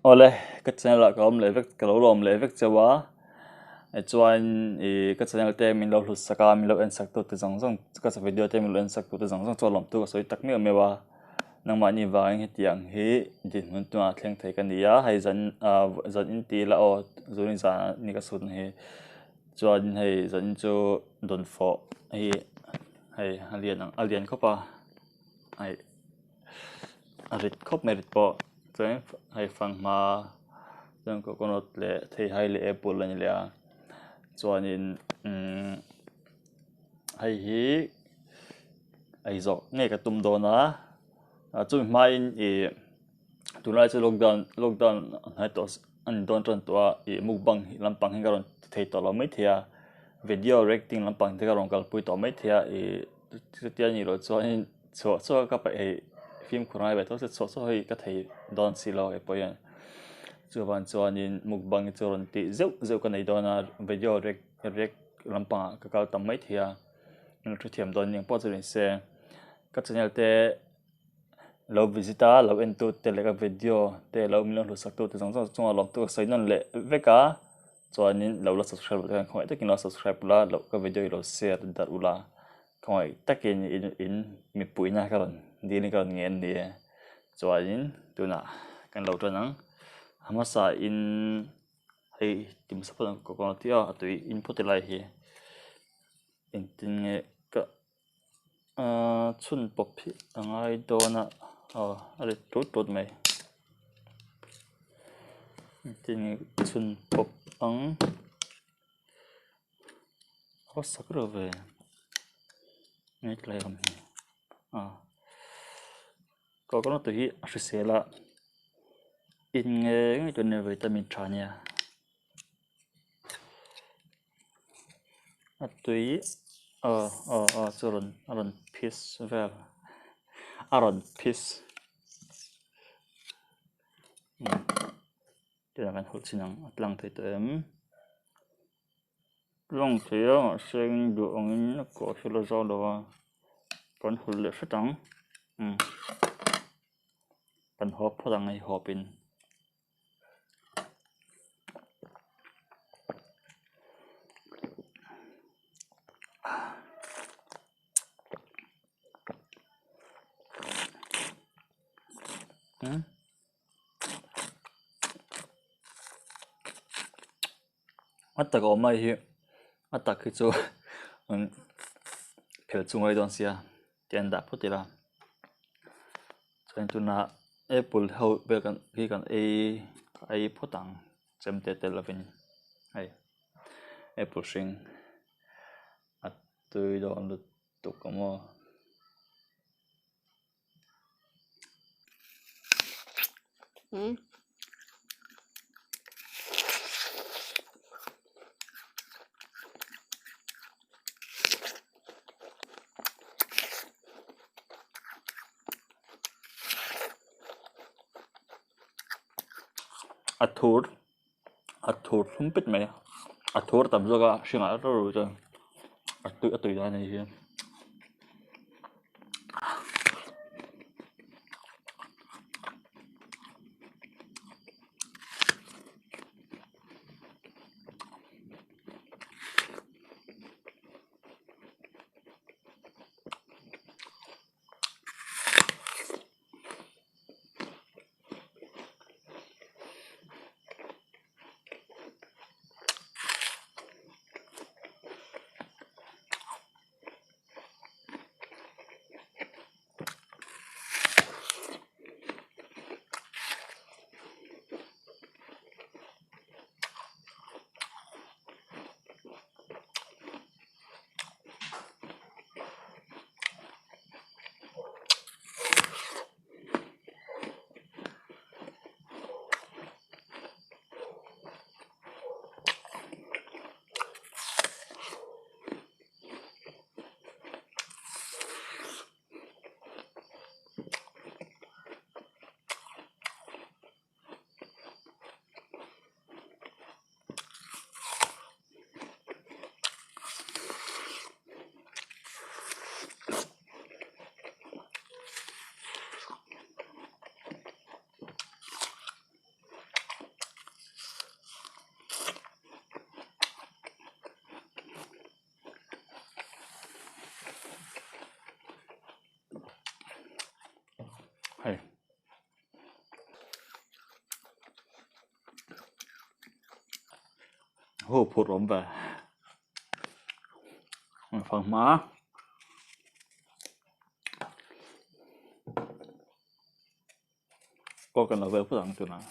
Awle ka channel ah ka awm leh vek ka lo lawm leh vek chauh a chuan ih ka channel te min lo hlut sak a min lo en sak tu te zawng zawng ka video te min lo en sak tu te zawng zawng chu a lawmtu ka sawi tak miau miau a nangmahni vangin hetiang hi dinhmun tunah thleng thei ka ni a hei zan ah zan in ti ila aw zun zan ah ni ka sut hi chuan hei zan in chu dawnfawh hi hei a lian ang a lian khawp a hei a rit khawp mai rit pawh chuan hei fanghma chuan coconut leh theihai leh apple a ni leh a chuanin umm hei hi ei zawh ngei ka tum dawn a chumi hmain ih tunlai chu lockdown lockdown a hnai tawh a ni dawn tan tawh a ih mukbang lampang hi ka rawn ti thei tawh lo maithei a video reacting lampang te ka rawn kalpui tawh maithei a ih chutia nih loh chuanin chhuah chhuah ka peih hei fimkhur ngai ve tho se chhuah chhuah hi ka thei dawn si lo hei pawh hian chuvang chuanin mukbang hi chu rawn tih zeuh zeuh ka nei dawn a video react react lampangah ka kal tam maithei a. Min thu thiam dawn ning pawh chu ni se ka channel te lo visit a lo en tu te leh ka video te lo min lo hlut sak tu te zawng zawng chungah lawm tu ka sawi nawn leh vek a chuanin lo la subscribe loh te khan khawngaih takin lo subscribe ula lo ka video hi lo share darh ula khawngaih takin in in mipuina ka rawn dil in ka rawn ngen ni e chuanin tunah kan lo tan ang a hmasa in hei ti hmasa phawt ang coconut hi a tui in phawt ila hei hi. Engtin nge ka ahh chhun pawp hi a ngai dawn a aw a rit tut tut mai engtin nge chhun pawp ang a sak reuh ve nge tlai awm hi ah coconut hi a hrisel a in nge nge chuan vitamin tha ania. A tui aw aw aw chu rawn a rawn phis vel a rawn phis tunah kan hawlh chin ang a tlang thei tawh em tlang thei a mahse duh angin a kawh hi la zau lo a kan hawlh leh hret ang umm kan hawp phawt ang hei hawp in. A tak a awm lai hi a tak hi chu phel chung a ni dawn sia tih an dah phawt ila chuan tunah apple ho vel kan hi kan ei ei phawt ang chemte tel lovin hei apple hring a tui dawn lutuk ang aw. A thur a thur thlum pet mai a a thur tam zawk a hringah reuh reuh chuan a tui dan a nih hi. Ho phur awm ve. Fanghma. Pawh kan lo vel phawt ang tunah.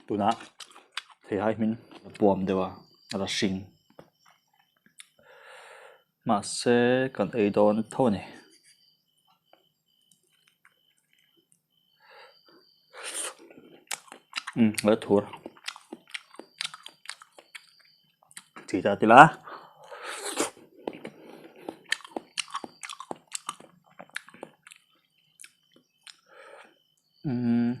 Tunah theihai hmin a puam deuh a a la hring mahse kan ei dawn tho a ni. Umm a la thur chi ta tila. Umm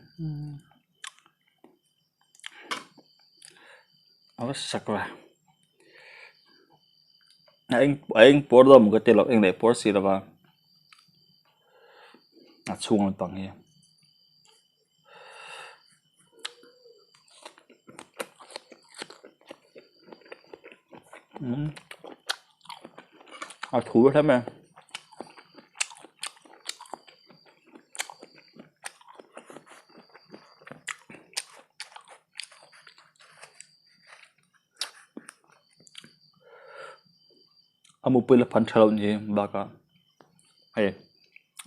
a va sak la a eng a eng pawr dawn maw ka ti lo eng leh pawr si lo va a chhung lampang hi. Umm a thu hle mai a. A mupui la phan tha lo ni bakah hei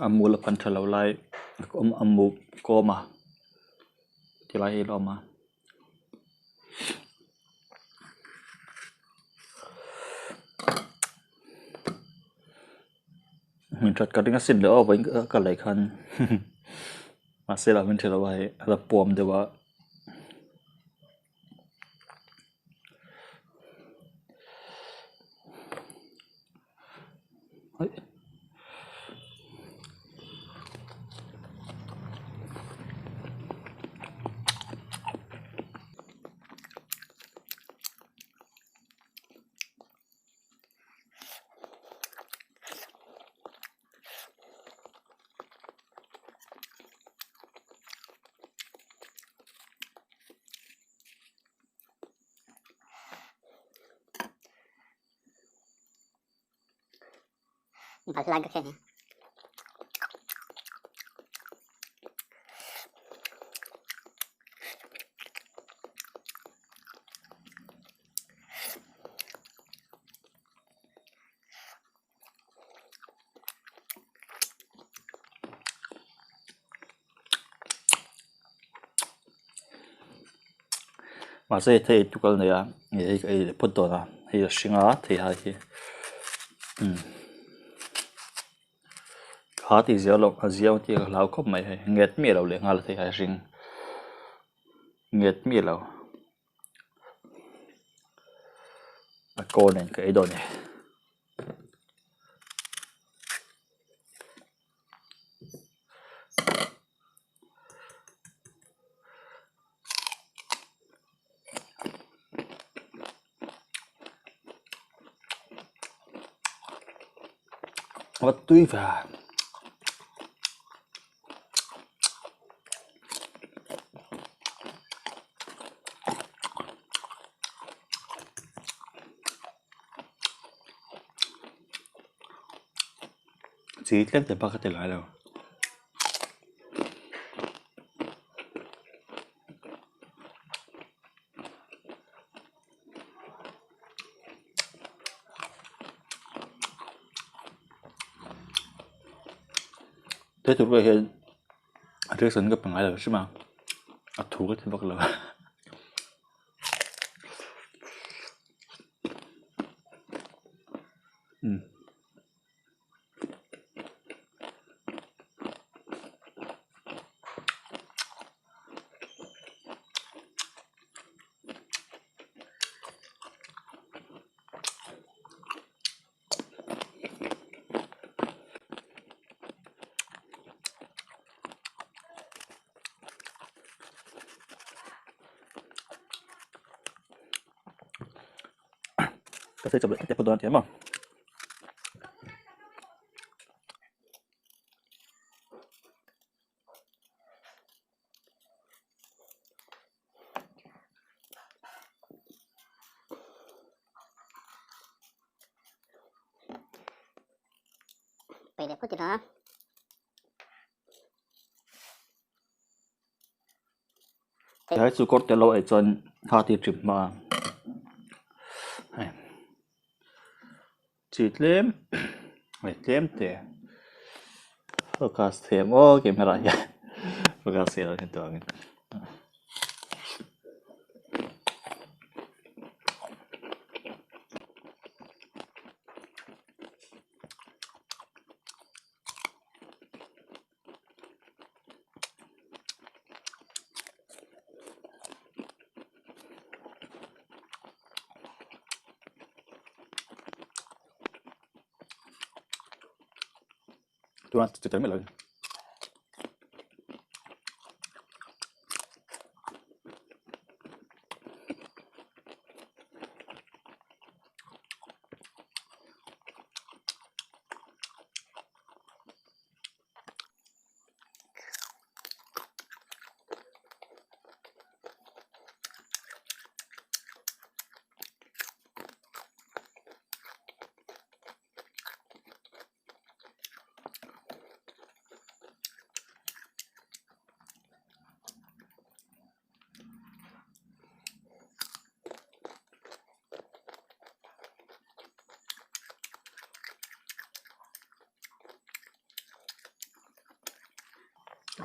a mu la phan tha lo lai a mu kawm a tilai hi a la awm a. Hmun that ka ring asin leh aw vawiin ka lei khan mahse lah min hre lo a hei a la puam deuh a. Mahse hei thei eitu kal nei a hei ka ei leh phawt dawn a hei a hring a theihai hi umm kha tih ziah loh a ziau tih ka hlau khawp mai hei nget miah lo leh nghal a theihai hring nget miah lo. A kaw nen ka ei dawn e. A tui ve. Chi tlem te bak a ti lai lo. He tur pawh hian a reaction ka pe ngai lo hrim a a thu ka ti vak lo a. Ka sawi chawp leh tep tep dawn a ti em aw. He chu kawr tel lo eh chuan ha tih ṭim hma a hei chi tlem hei tlem te focus thei ang aw camera hian focus thei lo hian tuangin. Tunah chi tel miah lo in.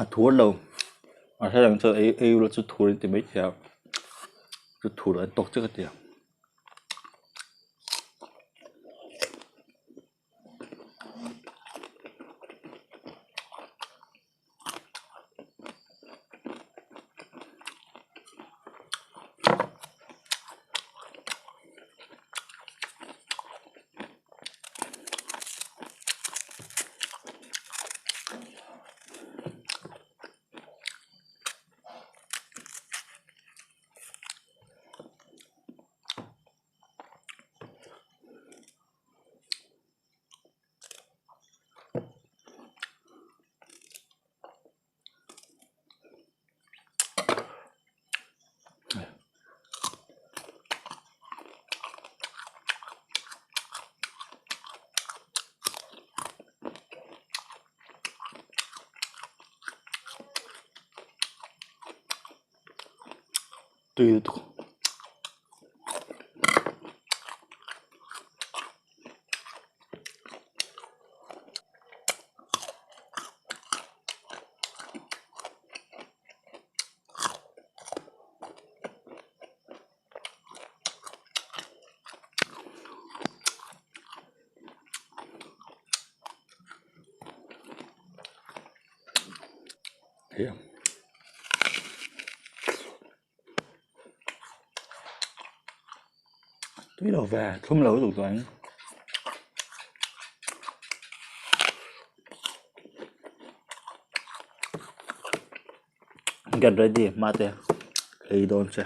A thur lo a hre ang chuan ei ei ula chu thur an ti maithei a chu thur an tawk chiah ka ti a. Tui lutuk. Tui lo ve thlum lo lutuk chuan. Get ready mate ei dawn che.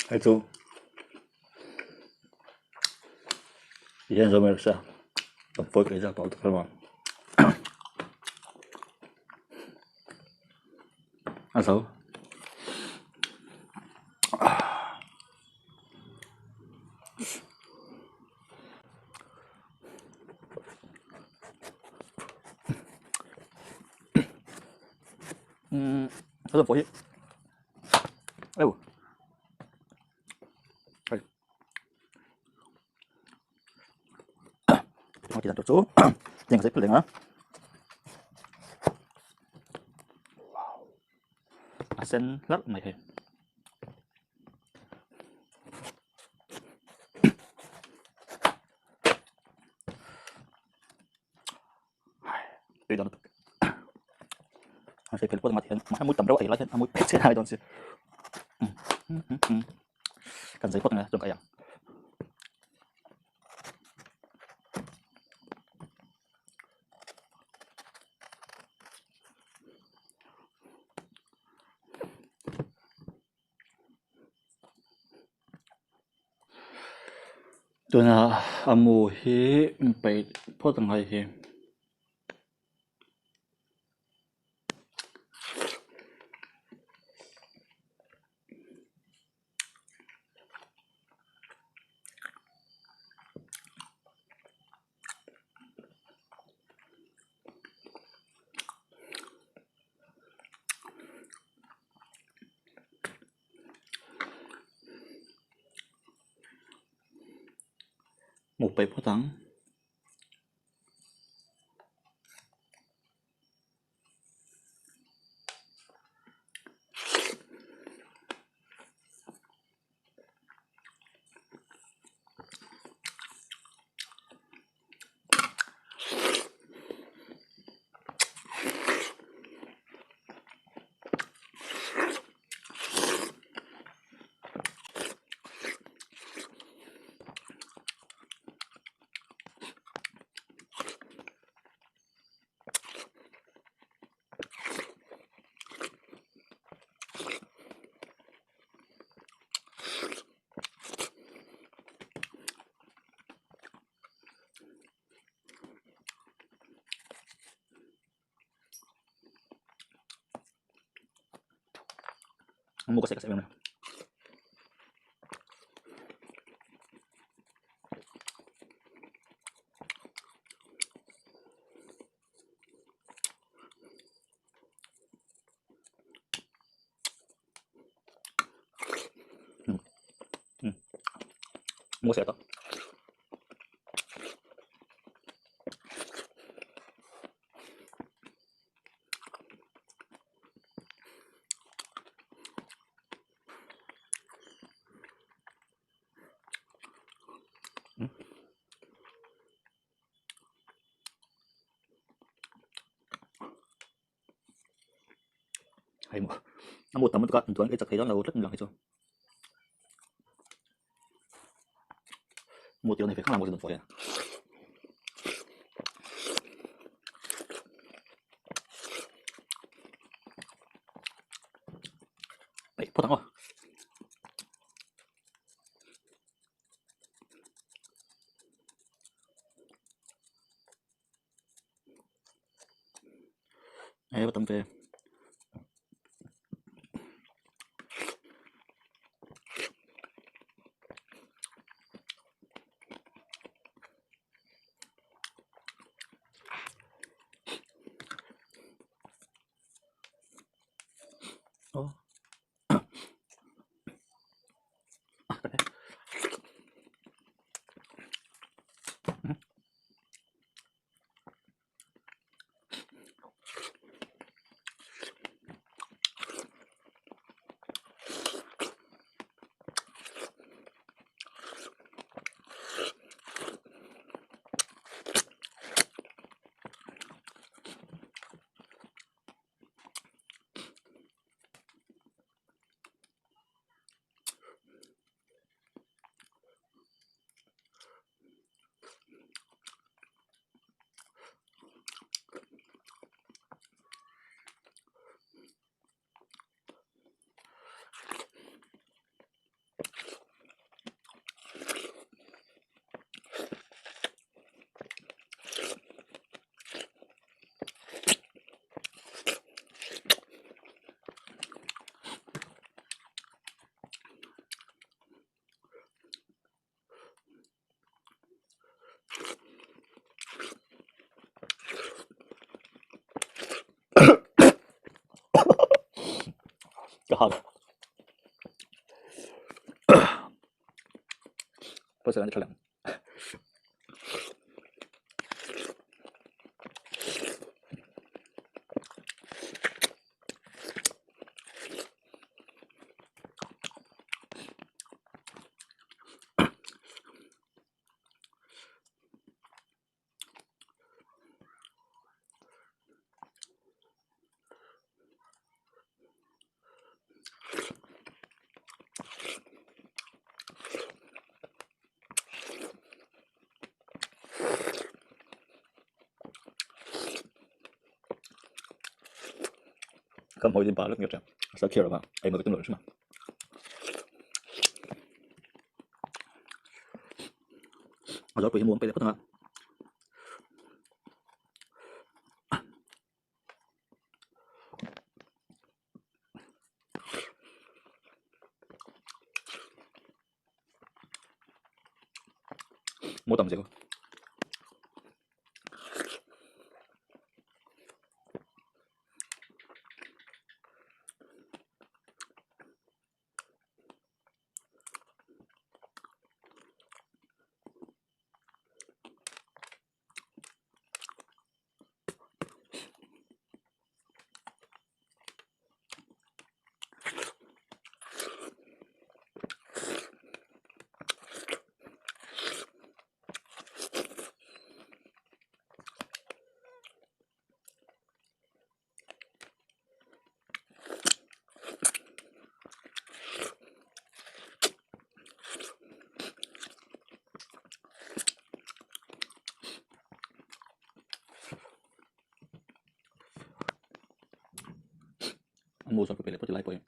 Hei chu ti hian zo mai rawh se kan pawi ka inziak tawh tak hlawm a a zo. Umm a pawh hi eu hei a tih dan tur chu tiang zet leng a wow a sen hlarh mai hei. Tui dawn lutuk a hre fel pawh hian a mui tam reuh a ei lai hian a mui pek chiah a dawn si kan zai phawt ang e chuan ka ei ang. Tuna a mu hi peih phawt ang hei hi. Hmuh peih phawt ang. Mu ka sek sek mai. Mu ka sek tawh. Hei maw a mu tam lutuk a chuan ei chak thei dawn lo tlat ni lang hi chu mu tih a ni ve khanglang pawh hian. Peih phawt ang aw. Hei tam ve. Oh. Ka hak. Pawisa kan ti tha leh ang. Kan hmawih din pah vek nge ṭhian a sal khiar lo va engmaw ka tum lo hrim a. A zawrpui hi muang pe leh phawt ang a. Mu tam zel. A mu chuan ka pe leh phawt lai pawhin.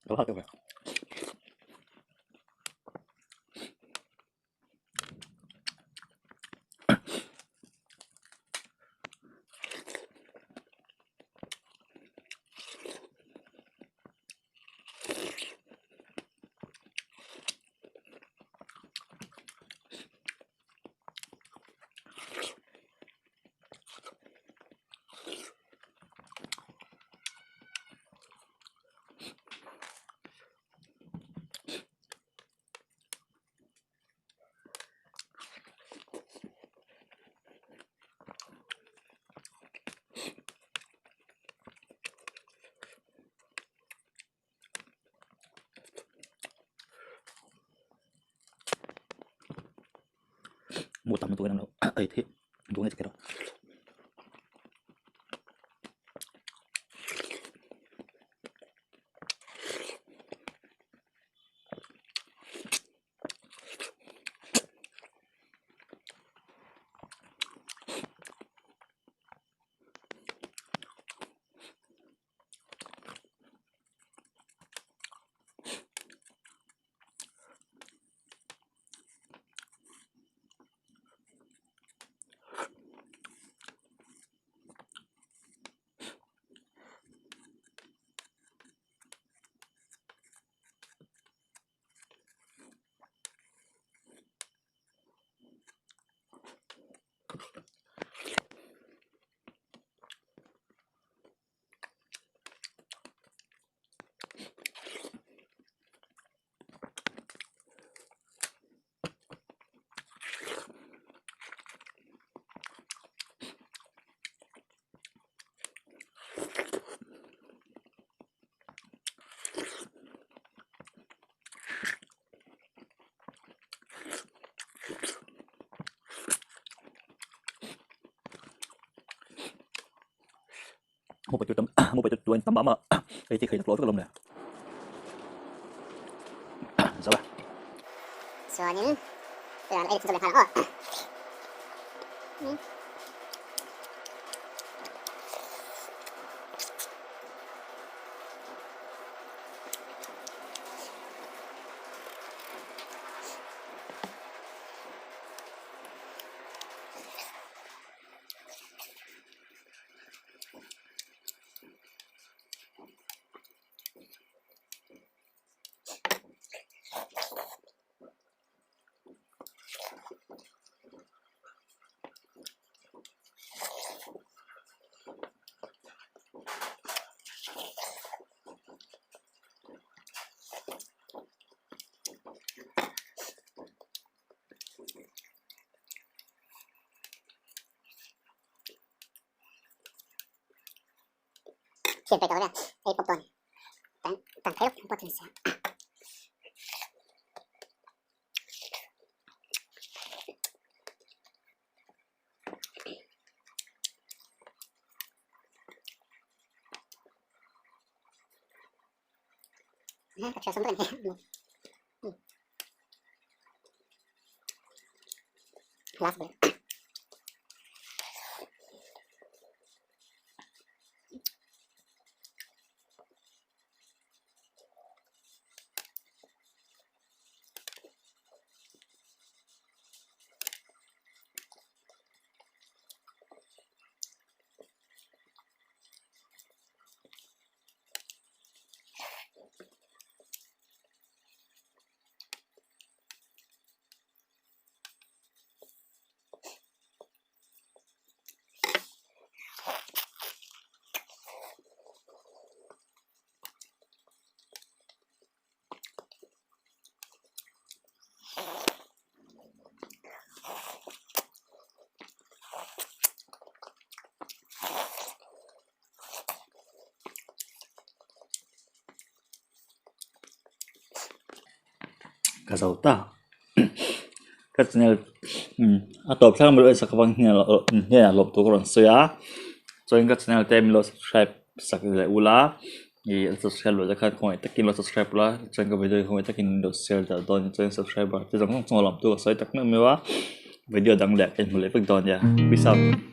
Lo hak deuh ve. Mu tam lutuk in an lo ei theih duh ngei che kher a. Mu paitu tam mu paitu tuan tam mah mah ei ti khai tlawh vek alawm le. Zo a. Chuanin tunah ei chhunzawm leh nghal ang aw. Thian pe tawh ria ei pawp dawn tan tan phei lawk pawh chu ni se. Ka thian sawm reng hi. Last bit. Ka zo ta ka channel a tawp thleng mai sak avang hian hnenah lawm tur ka rawn sawi a chuan ka channel te min lo subscribe sak leh ula ih an subscribe loh te khan khawngaih takin lo subscribe ula chuan ka video hi khawngaih takin min lo share darh dawn chuan subscriber te zawng zawng chungah lawm tur ka sawi tak meuh meuh a video dang leh ka inhmu leh vek dawn nia peace out.